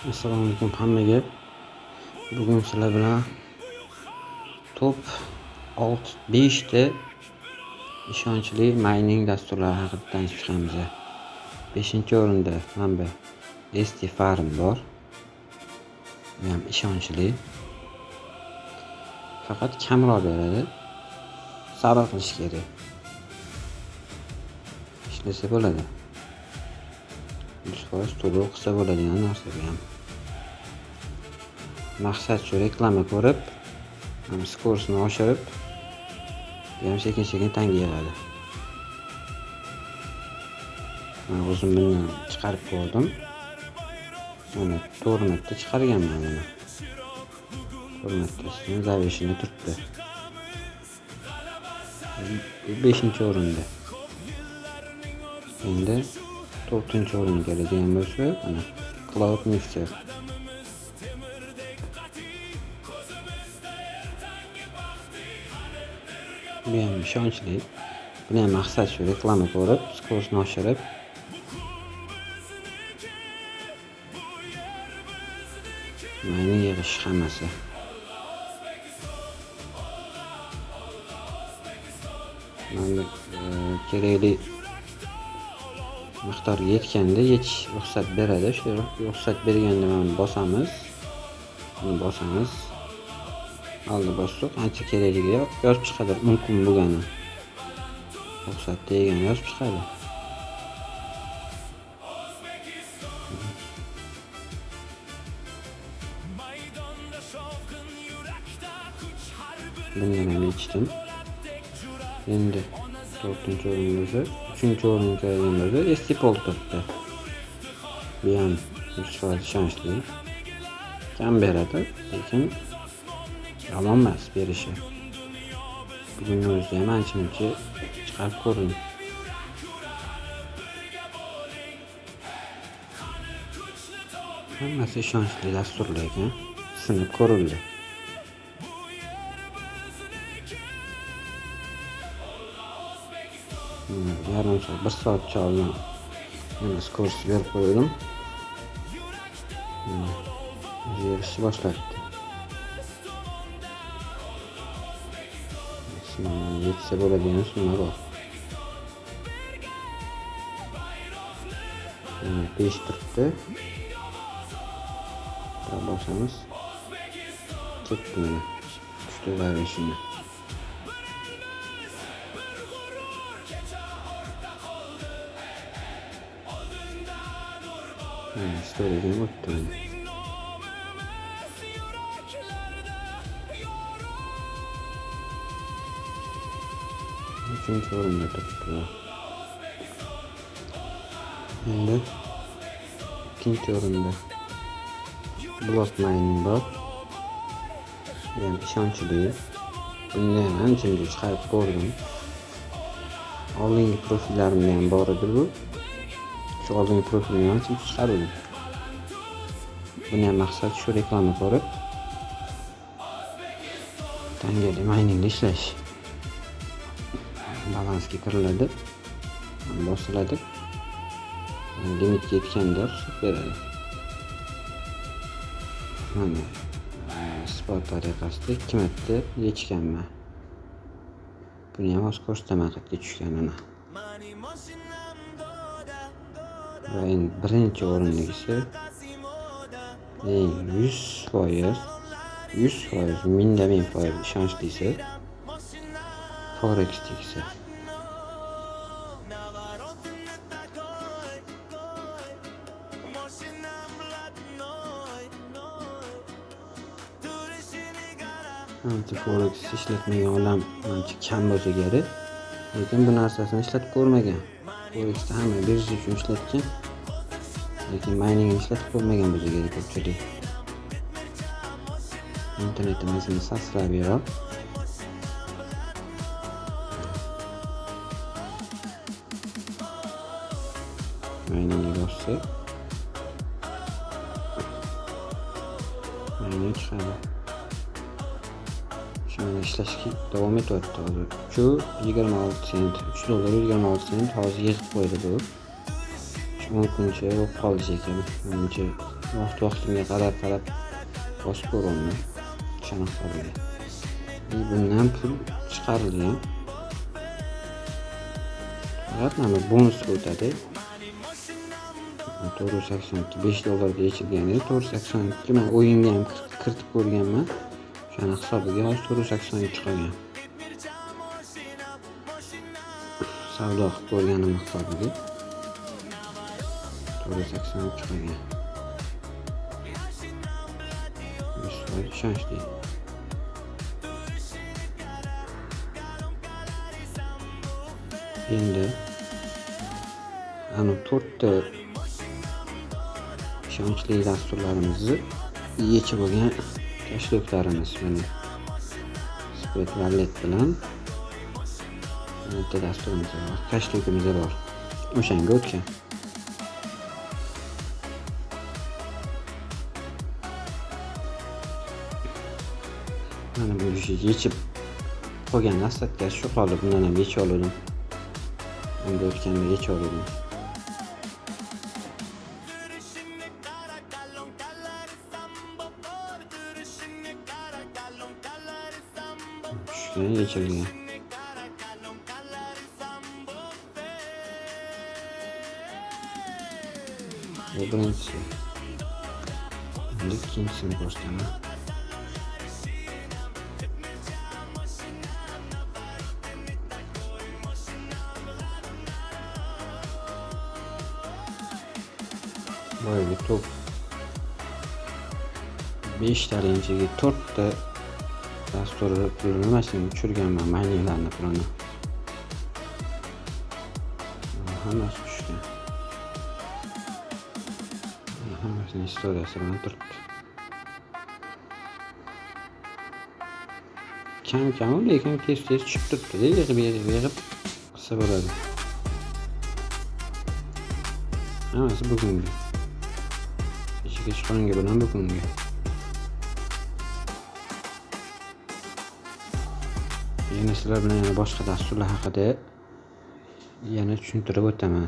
Assalomu alaykum hammaga. Bugun sizlar bilan top 6 5 ta ishonchli mining dasturlari haqida tanishib chiqamiz. 5-o'rinda mana bu ST Farm bor. Bu ham ishonchli. Faqat kamroq beradi. Sabr qilish kerak. Ishlasa bo'ladi. 100% to'lov qilsa bo'ladigan narsa bu ham. Maqsad shu reklama ko'rib, ham skorsini oshirib, bu ham sekin-sekin tanga yig'adi. Men o'zim buni chiqarib ko'rdim. Mana 4 marta chiqarganman buni. 4 martasini zavrishini turibdi. 5-o'rinda. Endi 4-o'ringa keladigan bo'lsa, mana Cloud Mixer. Bu ham ishonchli. Buni ham maqsad shu reklama ko'rib, skorsni oshirib, mayni yig'ish hammasi. Mana kerakli miqdorga yetganda yechish ruxsat beradi. Shu ruxsat berganda mana bosamiz. Buni bosamiz. Oldi bosdik, ancha kerakligi yozib chiqadi, mumkin bo'lgani. Ruxsat degani yozib chiqadi. Bundan ham yechdim. Endi 4-o'rin bo'lsa, 3-o'ringa kelgan bo'lsa, STPol turibdi. Bu ham 100% ishonchli. Kam beradi, lekin yomon emas berishi. Bugunni o'zida ham ancha-muncha chiqarib ko'rdim. Hammasi ishonchli dasturlar ekan, sinab ko'rildi. Yarim soat, 1 soatcha oldin yana kurs berib qo'ydim. Yig'ishni boshlabdi. Yetsa bo'ladigan summa bor. 5 turibdi. Bosamiz. Ketdi mana. Tushdi zavrishini. Story'ga ham o'tdi mana. Uchinchi o'rinda turibdi. Endi 2-o'rinda Block Mining bor. Bu ham ishonchli. Bunda ham ancha-muncha chiqarib ko'rdim. Oldingi profillarimda ham bor edi bu. Shu oldingi profilimni ancha chiqardim. Buni ham maqsad shu reklama ko'rib, tangali miningda ishlash. Balansga kiriladi, bosiladi. Limitga yetganda ruxsat beradi. Mana spot tariqasida 2 marta yechganman. Buni ham hozir ko'rsataman qayerga tushganini. Va endi 1-o'rindagisi eng 100%, 100%, mingda 1000% ishonchlisi Forex'dagisi. Ancha Forex ishlatmagan odam ancha kam bo'lsa kerak. Lekin bu narsasini ishlatib ko'rmagan. Forexda hamma birja uchun ishlatgan. Lekin miningni ishlatib ko'rmagan bo'lsa kerak ko'pchilik. Internetimizni sasrab berib. Miningga bossa mining chiqadi. Shuni ishlashga davom etyapti hozir. 3.26 sent, 3 dollar 26 sent hozir yig'ib qo'ydi bu. 10 kuncha bo'lib qoldi shekilli. Menimcha Vaqt-vaqtimga qarab bosib ko'raman. O'shani hisobiga. Bundan pul chiqarilgan. Faqat mana bonusga o'tadi. 482 5 dollarga yechilgan edi. 482 men o'yinga ham kiritib ko'rganman. O'shani hisobiga hozir 483 qolgan. Savdo qilib ko'rganim hisobiga 483 qolgan. 100% ishonchli. Endi ana to'rtta ishonchli dasturlarimizni yechib olgan kosheloklarimiz mana Spread Wallet bilan bitta dasturimiz bor, koshelokimiz bor. O'shanga o'tgan. Mana bu yechib qolgan остаткasi shu qoldi. Bundan ham yechib oldim. Endi o'tganda yechib oldim. Tushgan, yechilgan. Bu birinchisi. Endi ikkinchisini ko'rsataman. Boyagi top 5 talinchiga 4 ta dasturi pulini nimasini tushirganman, mayninglarni pulini. Hammasi tushgan. Hammasini istoriyasi bilan turibdi. Kam-kam, lekin tez-tez tushib turibdi-da, yig'ib qilsa bo'ladi. Hammasi bugungi. Kecha kechqurungi bilan bugungi. Yana sizlar bilan yana boshqa dasturlar haqida yana tushuntirib o'taman.